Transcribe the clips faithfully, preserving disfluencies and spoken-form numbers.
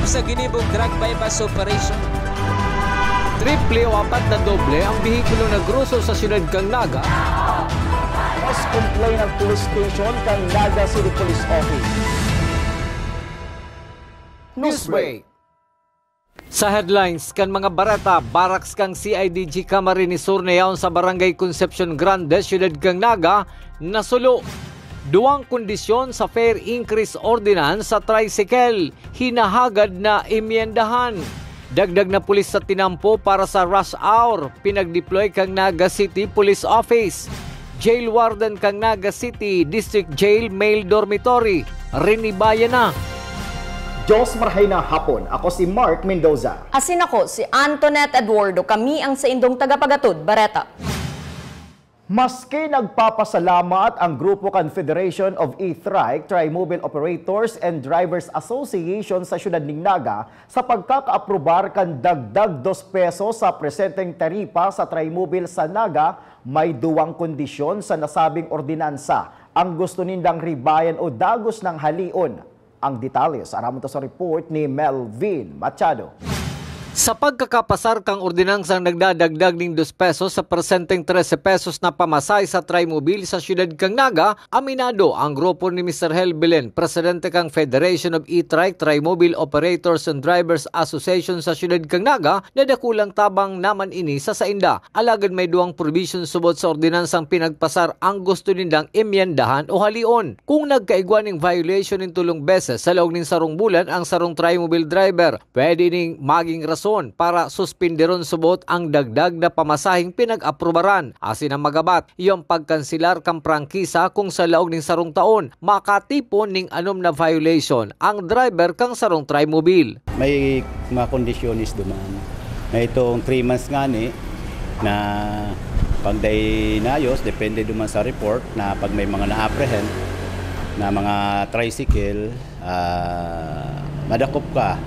Sa ginibong drug buy-bust operation. Triple o apat na doble ang behikulong nagroso sa siyudad kan Naga. Mas complain ang police station kan Naga City Police Office. Newsbreak. Sa headlines kan mga bareta, barracks kan C I D G Camarines Sur na yaon sa Barangay Concepcion Grande, siyudad kan Naga, nasulo. Duwang kondisyon sa fare increase ordinance sa tricycle, hinahagad na emyendahan. Dagdag na pulis sa tinampo para sa rush hour, pinag-deploy kan Naga City Police Office. Jail warden kan Naga City District Jail male dormitory, rinibayan na. Diyos marhay na hapon. Ako si Mark Mendoza. Asin ako si Antoinette Eduardo. Kami ang saindong tagapagatod, Bareta. Maski nagpapasalamat ang grupo kan Federation of E-Trike, Trimobile Operators and Drivers Association sa siyudad ning Naga sa pagkakaaprobar kan dagdag dos pesos sa presenteng taripa sa Trimobile sa Naga, may duwang kondisyon sa nasabing ordinansa ang gusto nindang ribayan o dagos nang halion. Ang detalye sa aramon ta sa report ni Melvin Machado. Sa pagkakapasar kang ordinansang nagdadagdag ning dos pesos sa presenteng trese pesos na pamasahe sa Trimobile sa siyudad kan Naga, aminado ang grupo ni Mister Hel Belen, presidente kan Federation of E-Trike, Trimobile Operators and Drivers Association sa siyudad kan Naga, na dakulang tabang naman ini sa sainda. Alagad may duwang provision subot sa ordinansang pinagpasar ang gusto nindang emyendahan o halion. Kung nagkaigwa ning violation nin tolong beses sa laog nin sarong bulan ang sarong Trimobile driver, pwede ning maging rason para suspinderon subot ang dagdag na pamasaheng pinag-aprobaran. Asin ang magabat, iyang pagkanselar kan prangkisa kung sa laog nin sarong taon makatipon ning anom na violation ang driver kan sarong Trimobile. May mga kondisyones duman. May itong three months ngani na pag dai naayos, depende duman sa report na pag may mga na-apprehend na mga tricycle, ah, madakop ka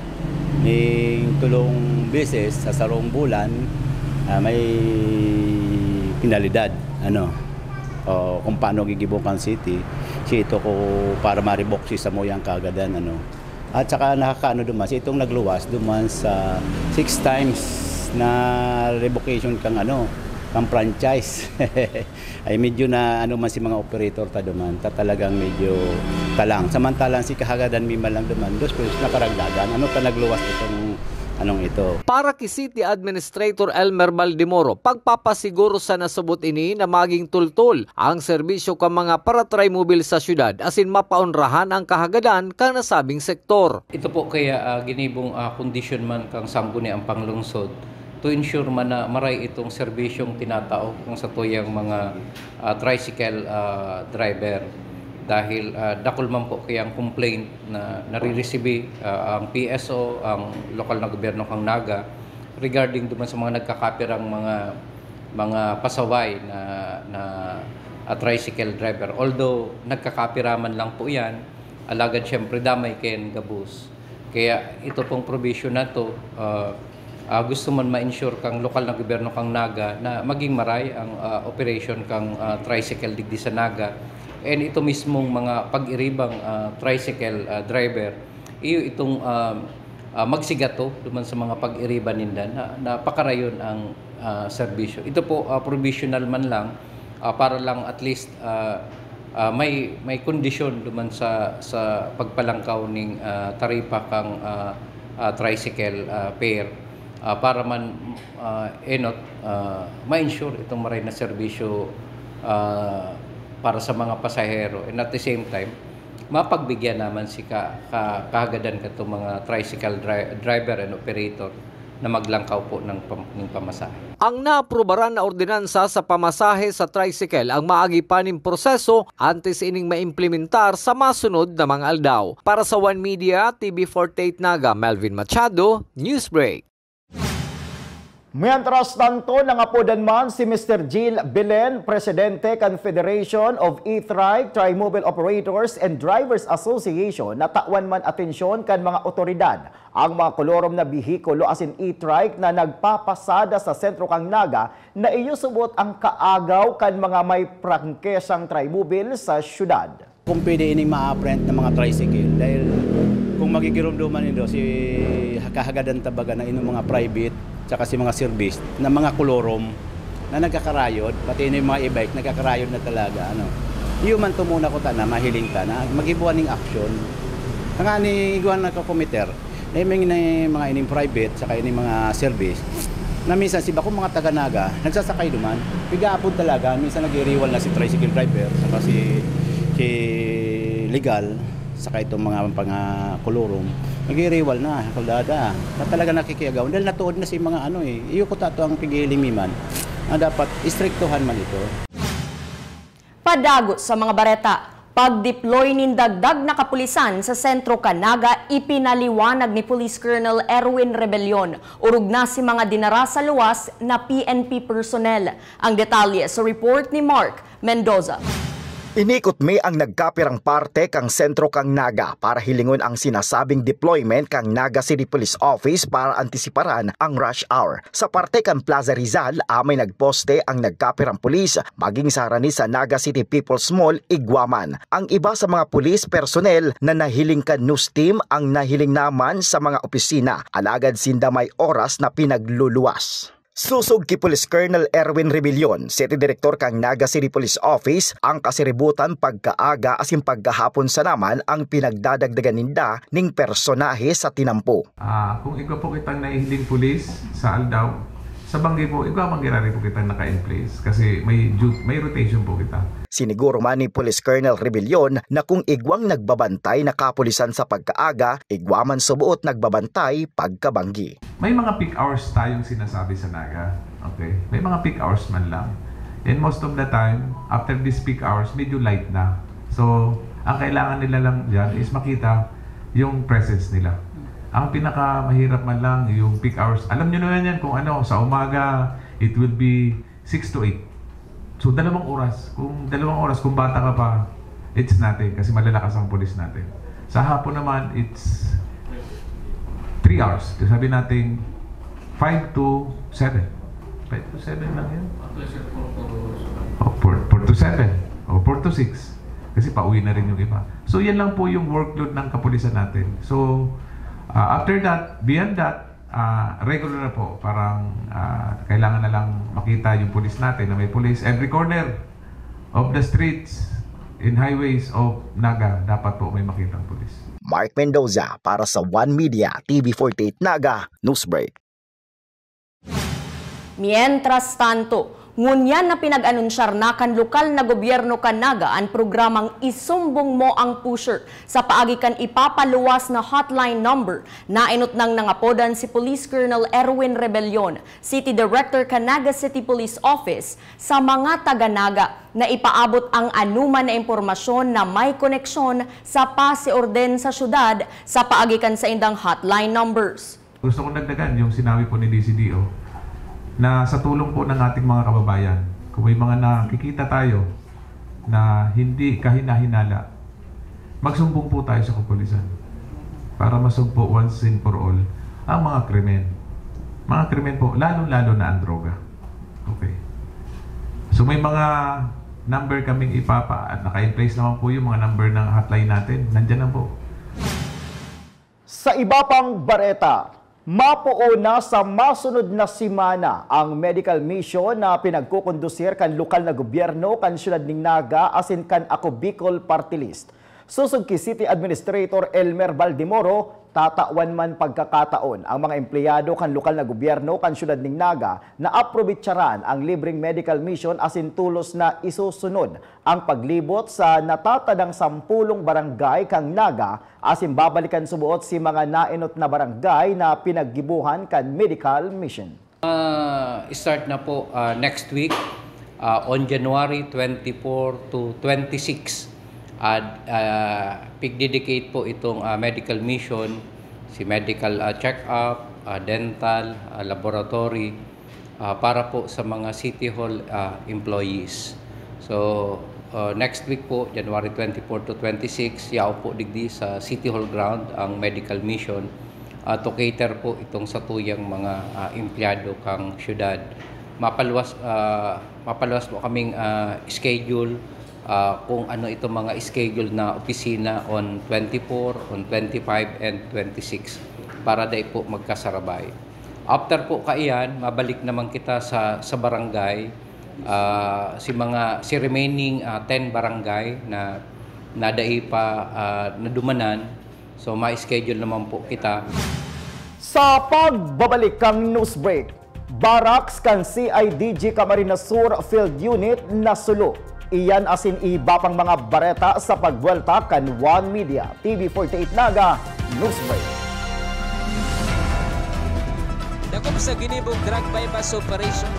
ning tolong beses sa sarong bulan, ah, may penalidad, ano, o kung paano gigibong kan city, si ito ko para ma-revoke si samuyang kagadan, ano. At saka nakakaano duman, si itong nagluwas duman sa six times na revocation kang ano, kang franchise. Ay medyo na ano man si mga operator ta duman, ta talagang medyo talang. Samantalang si kahagadan mi man lang duman, dos pesos na karagdagan. Ano ta nagluwas itong anong ito? Para ki City Administrator Elmer Baldemoro, pagpapasiguro sa nasubot ini na maging tultol ang serbisyo kan mga para-Trimobile sa syudad asin mapaonrahan ang kahagadan kan nasabing sektor. Ito po kaya ah, ginibong ah, kondisyon man kang sangguniang panglungsod to ensure man na maray itong serbisyong tinatao kang satuyang mga ah, tricycle ah, driver. Dahil ah, dakul man po kayang complaint na nariresibi ah, ang P S O, ang lokal na gobyerno kang Naga, regarding duman sa mga nagkakapirang mga mga pasaway na na ah, tricycle driver. Although nagkakapira man lang po 'yan, alagad siyempre damay kayan gabos. Kaya ito pong provision na to, ah, ah, gusto man ma-ensure kang lokal na gobyerno kang Naga na maging maray ang ah, operation kang ah, tricycle digdi sa Naga. And ito mismong mga pag-iribang ah, tricycle ah, driver, iyo itong ah, ah, magsigato duman sa mga pag-iriba ninda na, na pakarayon ang ah, serbisyo. Ito po ah, provisional man lang ah, para lang at least ah, ah, may may kondisyon duman sa sa pagpalangkaw ning ah, taripa kang ah, ah, tricycle ah, fare ah, para man ah, enot ah, ma-ensure itong maray na serbisyo ah, para sa mga pasahero, and at the same time mapagbigyan naman si ka, ka, kahagadan katong mga tricycle dri- driver and operator na maglangkaw po ng, pam- ng pamasahe. Ang naaprubaran na ordinansa sa pamasahe sa tricycle ang maagi pa nin proseso antes ining maimplementar sa masunod na mga aldaw. Para sa One Media, T V forty-eight Naga, Melvin Machado, Newsbreak. Mientras tanto, nangapodan man si Mister Gil Belen, presidente kan Federation of E-Trike, Trimobile Operators and Drivers Association na tawan man atensyon kan mga otoridad ang mga kolorom na behikulo asin e-trike na nagpapasada sa sentro kan Naga na iyo subot ang kaagaw kan mga may prangkisang trimobile sa syudad. Kung pwede, ining ma-apprehend na mga tricycle, dahil kung magigiromdoman nindo, si kahagadan ta baga na ining mga private tsaka si mga service na mga kolorum na nagkakarayod, pati na yung mga e-bike, nagkakarayod na talaga, ano. Iyo man tumuna ko ta na mahiling ta na maghibuan ning aksyon. Tanganing igwa na ka-committer, na may, na mga ining private, saka ining mga service, na minsan si bako mga taga Naga, nagsasakay duman. Pigaapod talaga, minsan nagiriwal na si tricycle driver, saka si, si legal, saka itong mga pangakolorum, nagiriwal na, kaldada. Na talaga nakikiagaw. Dahil natuod na si mga ano eh, iyo ko tato ang pigiling mi man. Na dapat istriktuhan man ito. Padagos sa mga bareta, pag-deploy nin dagdag na kapulisan sa sentro kan Naga, ipinaliwanag ni Police Colonel Erwin Rebellion. Orog na si mga dinara sa luwas na P N P personnel. Ang detalye sa report ni Mark Mendoza. Inikot mi ang nagkapirang parte kan sentro kan Naga para hilingon ang sinasabing deployment kan Naga City Police Office para antisiparan ang rush hour. Sa parte kan Plaza Rizal, amay nagposte ang nagkapirang pulis, maging sa harani sa Naga City People's Mall, igwa man. Ang iba sa mga pulis personnel na nahiling kan news team ang nahiling naman sa mga opisina, alagad sinda may oras na pinagluluwas. Sosog ki Police Colonel Erwin Rebellion, City Director kan Naga City Police Office, ang kasiributan pagkaaga asin pagkahapon sana man ang pinagdadagdagan ninda ning personahe sa tinampo. Ah, kung igwa po kitang nahihiling pulis sa aldaw, sa banggi po, igwa man girari po kitang naka-in place kasi may ju-, may rotation po kita. Siniguro man ni Police Colonel Rebellion na kung igwang nagbabantay na kapulisan sa pagkaaga, igwa man suboot nagbabantay pagkabanggi. May mga peak hours tayong sinasabi sa Naga. Okay? May mga peak hours man lang. And most of the time, after this peak hours, medyo light na. So, ang kailangan nila lang dyan is makita yung presence nila. Ang pinakamahirap man lang, yung peak hours. Alam nyo naman yan kung ano, sa umaga, it will be six to eight. So, dalawang oras. Kung dalawang oras, kung bata ka pa, it's nothing kasi malalakas ang pulis natin. Sa hapon naman, it's three hours. So, sabi natin, five to seven. Five to seven lang yan. O, four, four to seven. O, four to six. Kasi pauwi na rin yung iba. So, yan lang po yung workload ng kapulisan natin. So, ah, after that, beyond that, ah, regular na po. Parang, ah, kailangan na lang makita yung pulis natin na may pulis. Every corner of the streets in highways of Naga, dapat po may makitang pulis. Mark Mendoza para sa One Media, T V forty-eight Naga, Newsbreak. Mientras tanto, ngunyan na pinag-anunsyar na kan lokal na gobyerno kan Naga an programang Isumbong Mo ang Pusher sa paagi kan ipapaluwas na hotline number na inutnang nangapodan si Police Colonel Erwin Rebellion, City Director kan Naga City Police Office, sa mga taga Naga na ipaabot ang anuman na impormasyon na may koneksyon sa pasiorden sa syudad sa paagi kan saindang hotline numbers. Gusto kong dagdagan yung sinabi po ni D C D O na sa tulong po ng ating mga kababayan, kung may mga nakikita tayo na hindi kahinahinala, magsumbong po tayo sa kapulisan para masugpo once and for all ang mga krimen. Mga krimen po, lalo-lalo na ang droga. Okay. So may mga number kaming ipapa at naka-in place naman po yung mga number ng hotline natin. Nandyan lang po. Sa iba pang bareta, mapoon na sa masunod na semana ang medical mission na pinagkukondusir kan lokal na gobyerno kan siyudad ning Naga asin kan Ako Bicol Party List. Sosog ki City Administrator Elmer Baldemoro, tatawan man pagkakataon ang mga empleyado kan lokal na gobyerno kan siyudad ning Naga na aprobetsaran ang libreng medical mission asin tolos na isusunod ang paglibot sa natatadang sampulong barangay kan Naga asin babalikan suboot si mga naenot na barangay na pinaggibohan kan medical mission. Ah, start na po, ah, next week, ah, on January twenty-four to twenty-six. Ah, ah, pigdedicate po itong, ah, medical mission, si medical, ah, check-up, ah, dental, ah, laboratory, ah, para po sa mga City Hall, ah, employees. So, ah, next week po, January twenty-four to twenty-six, yaon po digdi sa City Hall ground ang medical mission, ah, to cater po itong satuyang mga, ah, empleyado kang syudad. Mapaluwas, ah, mapaluwas po kaming, ah, schedule, ah, kung ano itong mga schedule na opisina on twenty-four, on twenty-five, and twenty-six para dai po magkasarabay. After po kaiyan, mabalik naman kita sa, sa barangay, ah, si mga, si remaining, ah, ten barangay na, na dai pa, ah, nadumanan. So, ma-schedule naman po kita. Sa pagbabalik kan news break, barracks kan C I D G Camarines Sur Field Unit nasulo. Iyan asin iba pang mga bareta sa pagbuwelta kan One Media, T V forty-eight Naga, News Break. Dakop sa ginibong drug buy-bust operation.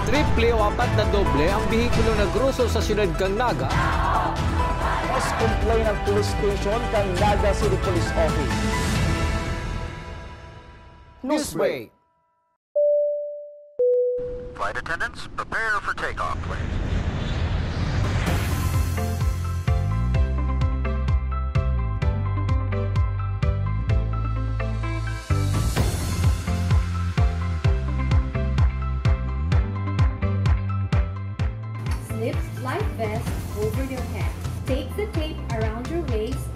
Triple o apat na doble ang behikulo na groso sa siyudad kan Naga. Mas complain ang police station kan Naga City Police Office. Newsbreak. Flight attendants, prepare for takeoff, please. Slip life vest over your head. Take the tape around your waist.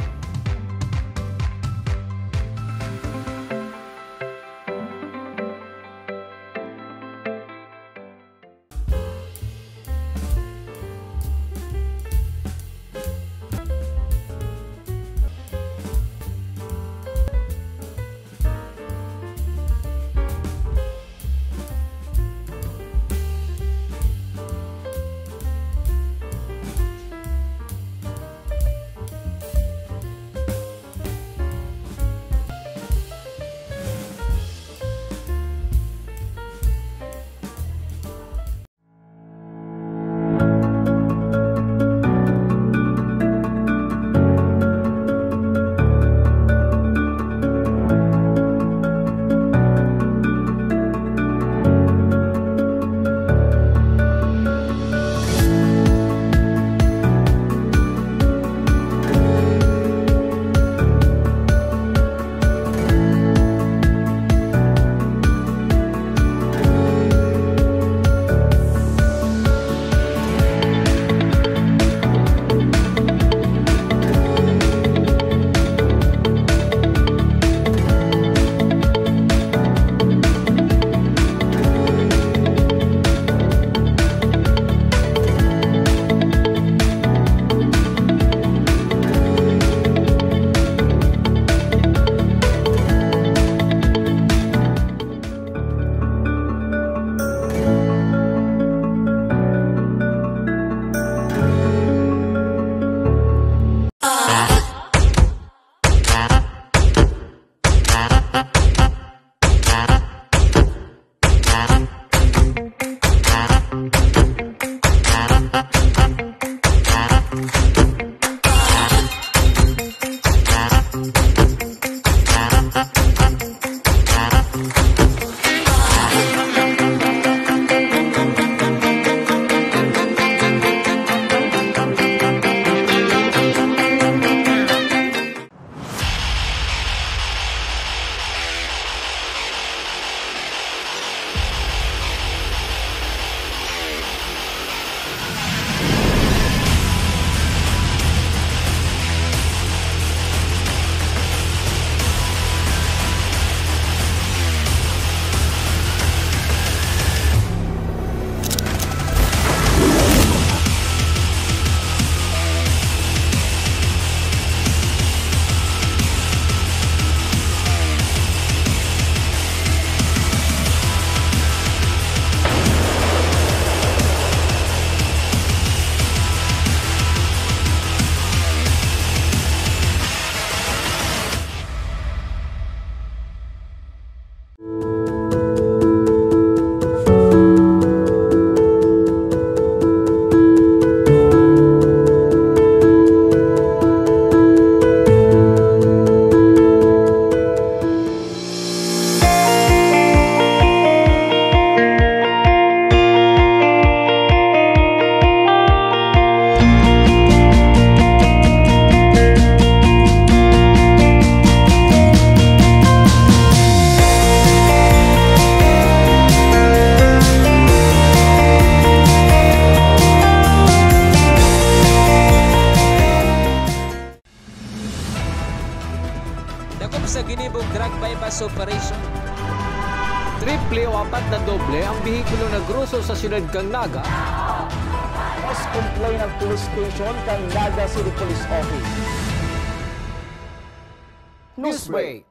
Dakop sa ginibong drug buy-bust operation. Triple o apat na doble ang behikulo na groso sa siyudad kan Naga. Mas complain ang police station kan Naga City Police Office. Newsbreak.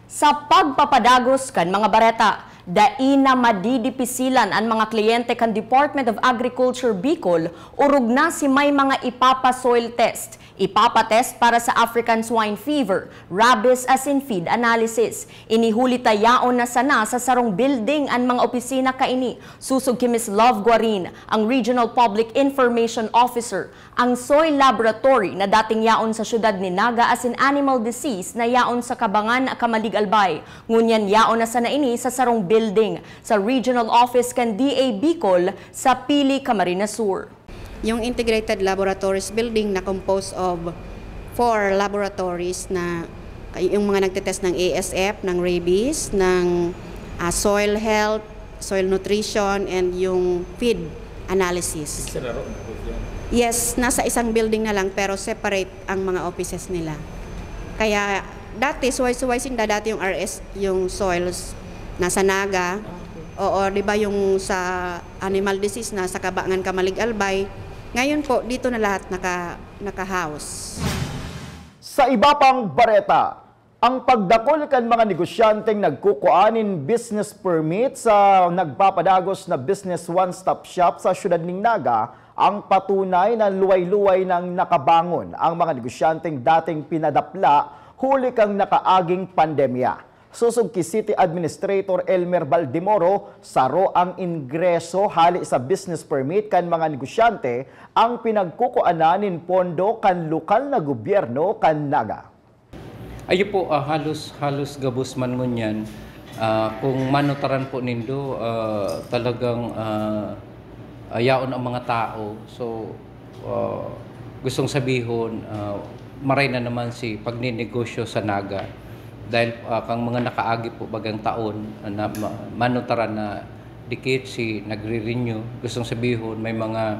Sa pagpapadagos kan mga bareta, dai na madidipisilan an mga kliyente kan Department of Agriculture Bicol, orog na si may mga ipapa-soil test, ipapa-test para sa African swine fever, rabies asin feed analysis. Ini huli ta yaon na sana sa sarong building an mga opisina kaini. Sosog ki Miss Love Guarin, ang Regional Public Information Officer, ang soil laboratory na dating yaon sa siyudad ni Naga asin animal disease na yaon sa Kabangan, Camalig-Albay. Ngunyan yaon na sana ini sa sarong building sa Regional Office kan D A Bicol sa Pili, Camarines Sur. Yung Integrated Laboratories Building na composed of four laboratories na yung mga nagtetest ng A S F, ng rabies, ng, ah, soil health, soil nutrition, and yung feed analysis. Sa laro na po yun. Yes, nasa isang building na lang pero separate ang mga offices nila. Kaya dati, suway-suway sinda, dati yung R S, yung soils, nasa Naga. Oo, di ba yung sa animal disease na sa Kabangan, Camalig-Albay. Ngayon po, dito na lahat naka, naka-house. Sa iba pang bareta, ang pagdakul kan mga negosyanteng nagkukua nin business permit sa nagpapadagos na Business One Stop Shop sa siyudad nin Naga ang patunay na luway-luway nang nakabangon ang mga negosyanteng dating pinadapla huli kan nakaaging pandemya. Sosog ki City Administrator Elmer Baldemoro, saro ang ingreso hale sa business permit kan mga negosyante ang pinagkukuanan nin pondo kan lokal na gobyerno kan Naga. Ayo po, ah, halos, halos gabos man ngunyan. Ah, kung manutaran po nindo, ah, talagang, ah, ah, yaon ang mga tao. So, ah, gustong sabihon, ah, maray na naman si pagninegosyo sa Naga. Dahil, ah, kang mga nakaagi po bagang taon, ah, na ma-, manutaran na dikit si nagre-renew. Gustong sabihon, may mga,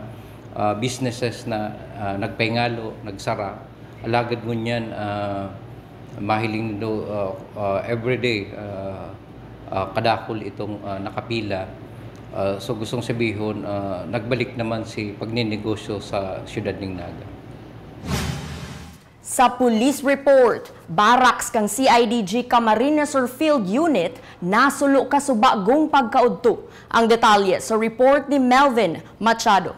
ah, businesses na, ah, nagpahingalo, nagsara. Alagad ngunyan, ah, mahiling do, ah, ah, everyday, ah, ah, kadakul itong, ah, nakapila. Ah, so gustong sabihon, ah, nagbalik naman si pagninegosyo sa siyudad ning Naga. Sa police report, barracks kan C I D G Camarines Sur Field Unit nasulo kasuba gong pagkaudto. Ang detalye sa report ni Melvin Machado.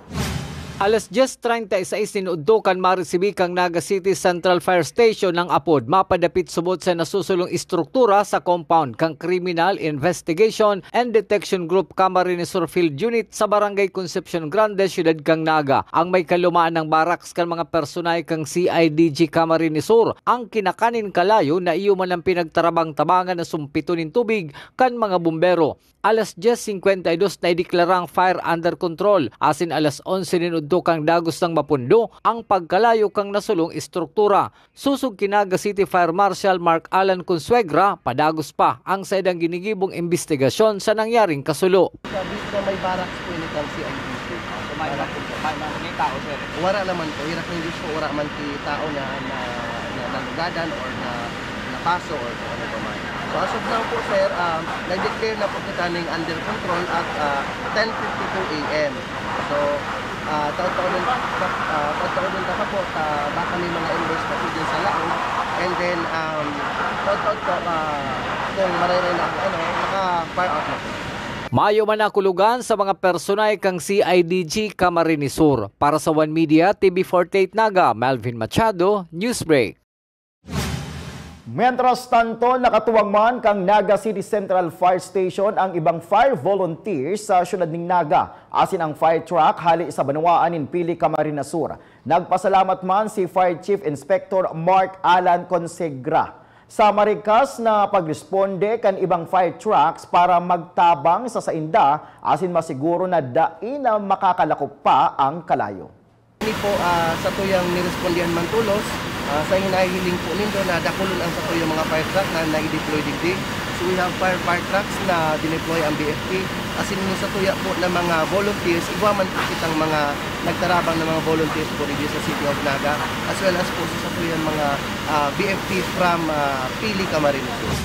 Alas dyes treinta y seis nin udto kan maresibi kan Naga City Central Fire Station ang apod mapadapit subot sa nasusulong estruktura sa compound kan Criminal Investigation and Detection Group Camarines Sur Field Unit sa Barangay Concepcion Grande, Siyudad kan Naga. Ang may kalumaan ng barracks kan mga personahe kan C I D G Camarines Sur ang kinakanin kalayo na iyo man ang pinagtarabang-tabangan na sumpiton nin tubig kan mga bumbero. Alas dyes singkwenta y dos na ideklara ang fire under control, asin alas onse nin udto kan dagos nang mapundo ang pagkalayo kan nasulong estruktura. Sosog ki Naga City Fire Marshal Mark Alan Consuegra, padagos pa ang saindang ginigibong imbestigasyon sa nangyaring kasulo. Sabi na may barracks po ini kan C I D G. So, may, may, may, may tao, sir? Wala naman po. Hirak ng Diyos po, wala man ti tao na, na, na nalugadan or na, napaso or kung ano pa man. So, as of now po, sir, um, nag-declare na po kita ning under control at, ah, ten fifty-two A M. So, ah, taon-taon, ah, taon-taon ta pa po, ah, baka may mga embers pa po dyan sa laog. And then, um, taon-taon po, ah, kung marere na ang ano, maka-fire out na po. Mayo man na kulugan sa mga personahe kan C I D G Camarines Sur. Para sa One Media, T V forty-eight Naga, Melvin Machado, Newsbreak. Mientras tanto, nakatuwang man kan Naga City Central Fire Station ang ibang fire volunteers sa siyudad nin Naga, asin ang fire truck hale sa banwaan nin Pili, Camarines Sur. Nagpasalamat man si Fire Chief Inspector Mark Alan Consegra sa marigkas na pagresponde kan ibang fire trucks para magtabang sa sainda asin masiguro na dai na makakalakop pa ang kalayo. Ini po, ah, satuyang nirespondihan man tolos, ah, sa hinahiling po nindo na dakulon ang satuyang mga fire truck na nai-deploy digdi. So, we have fire, fire trucks na dineploy ang B F P. Asin yung sa tuya po ng mga volunteers, igwa man po kitang mga nagtarabang ng mga volunteers po dito sa City of Naga, as well as po sa tuya mga ah, B F P from ah, Pili, Camarines Sur.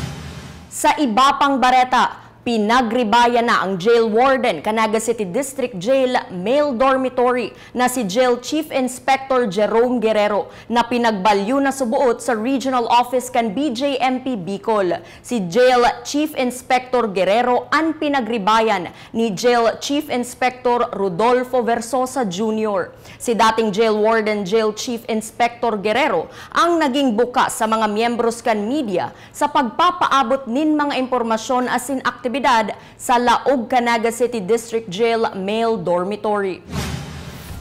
Sa iba pang bareta, pinagribayan na ang jail warden kan Naga City District Jail male dormitory na si Jail Chief Inspector Jerome Guerrero na pinagbalyo na subuot sa Regional Office kan B J M P Bicol. Si Jail Chief Inspector Guerrero an pinagribayan ni Jail Chief Inspector Rodolfo Versosa Junior. Si dating Jail Warden Jail Chief Inspector Guerrero ang naging bukas sa mga miyembros kan media sa pagpapaabot nin mga impormasyon asin aktibidad sa laog kan Naga City District Jail male dormitory.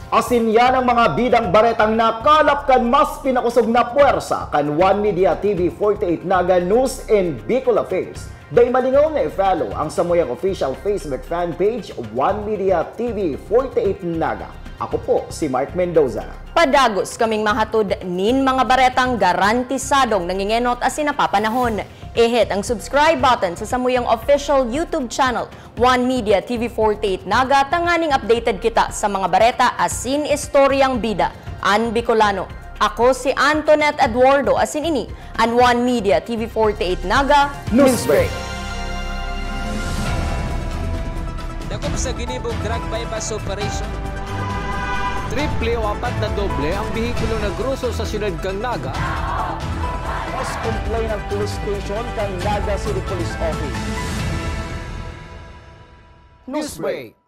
Asin yan ang mga bidang baretang nakalap kan mas pinakosog na puwersa kan One Media T V forty-eight Naga News and Bicol Affairs. Dai malingaw na i-follow ang samuyang official Facebook fan page, One Media T V forty-eight Naga. Ako po si Mark Mendoza. Padagos kaming mahatod nin mga baretang garantisadong nangingenot asin napapanahon. I-hit ang subscribe button sa samuyang official YouTube channel, One Media T V forty-eight Naga, tanganing updated kita sa mga bareta asin istoryang bida an Bicolano. Ako si Antoinette Eduardo, asin ini an One Media T V forty-eight Naga Newsbreak. Dakop sa ginibong drug buy-bust operation. Triple o apat na doble ang behikulo na groso sa siyudad kan Naga. Mas complain ang police station kan Naga City Police Office. Newsbreak.